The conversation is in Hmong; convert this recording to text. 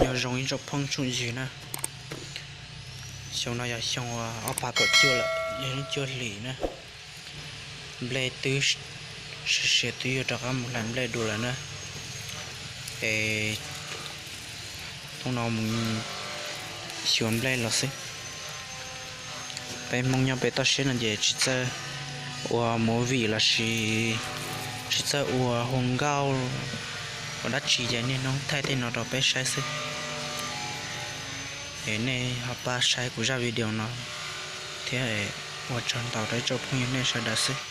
Nyob zoo ib tsoom phooj tsoom ywg na, xyoo no yog xyoo uas ob phav kaum cuaj lawm, yog lub cuaj hlis na. Nplej twb siav siav twb yuav rov qab mus hlais nplej dua lawm na. Es hnub no mus xyuas nplej los xwb. Peb Hmoob nyob pem toj siab no ces tsis txawj ua movie los sis tsis txawj ua hu nkauj ua dab tsi ces niaj hnub thaij tej no rau peb saib xwb. Es nej ho pab saib kuv zaj video no thiab, ua tsaug ntau rau ib tsoom phooj ywg nej sawv daws xwb.